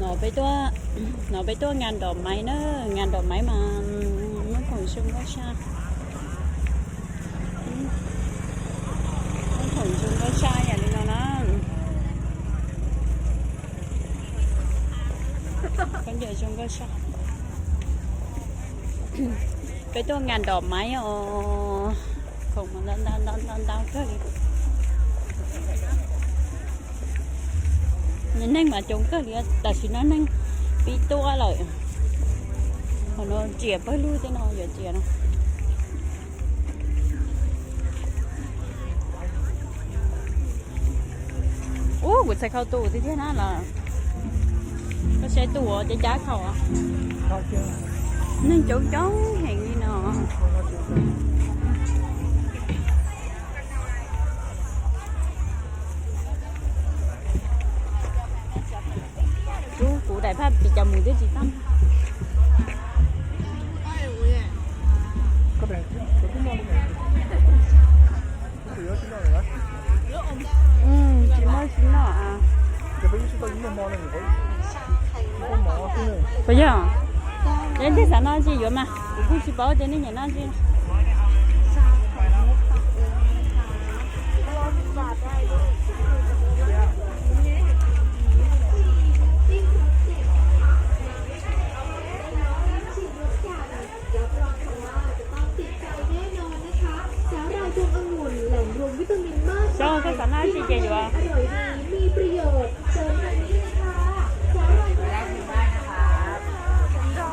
No peb tuaj, no peb tuaj nqa nrom maiv na, nqa nrom maiv mas muab khoom zoo nkauj saj, muab khoom zoo nkauj saj yam li no na. Khaub ncaws zoo nkauj saj. Peb tuaj nqa nrom maiv os, khoom mas ntau ntau ntau ntau kawg li. Nws neeg mas coob kawg li, tam sim no neeg pib tuaj lawm. Qhov no riam pawg lug tej no yuav riam no. Ub, kuv txhais khau tus tiag tiag na los. Koj saib tus uas cab cab khau. Neeg coob coob heev li no. Ub, kuv daim phaj pis cas mus twb tsis tau. Tsis muaj tsis noj. Puas yog? Yog ntej xav noj tsis yuav mas kuv kuj tsis paub tias nej nyiam noj tsis. Xyov koj xav noj tsi ces yuav.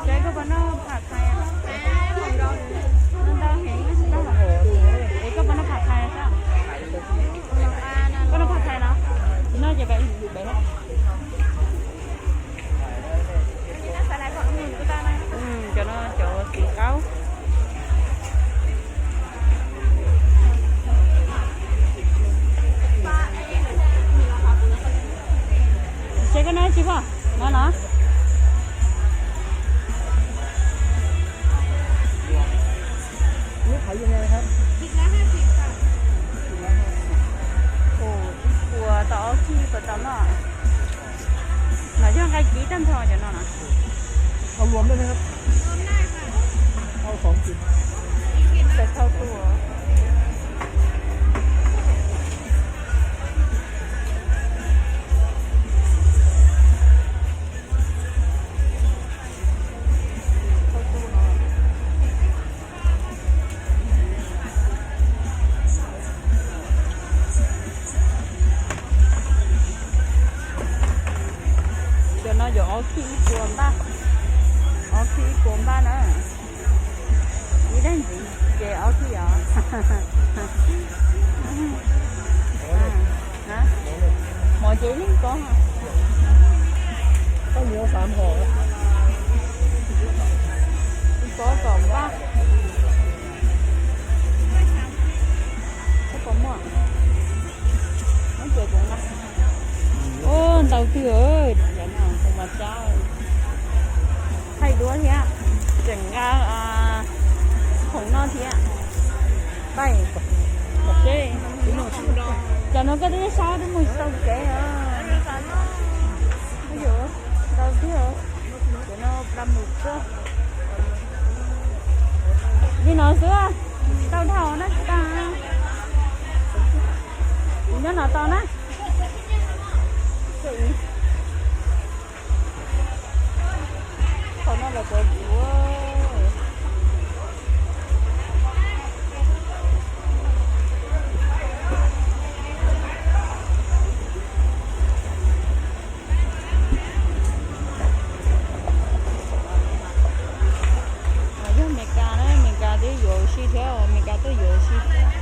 Ces koj puas noj phas thais? Noj ntau heev, noj tsis tau. Es koj puas noj phas thais xwb? Koj noj phas thais no? Tsis noj ces peb yus pem. Cov no cov txiv qaub. Seb koj noj tsi pom no no. Ib puas tau ob kib puas tau noj. No yog nqaij kib tag nrho cov no na. Txhais khau tus. Cov no yuav ob kib ib puas npaj, ob kib ib puas npaj na. Ib daim ntxiv ces ob kib os. Mov ces ib leeg pob. Pob kom npaj. Ub, ntau twg, cov no kuv mas tsab, thaij duab thiab, tseem nqa khoom noj thiab. Pais, seb, cov no koj twb saib twb mus tsis tau kev. Ntau tiag, cov no pla mus tuaj. Li no xwb, tsis tau dhau na, tsis tau. Kuv nyob no tau na. Qhov no los cov tsuav. Yog Amelikas na, Amelikas twb yuav ua si thiab, Amelikas twb yuav ua si thiab.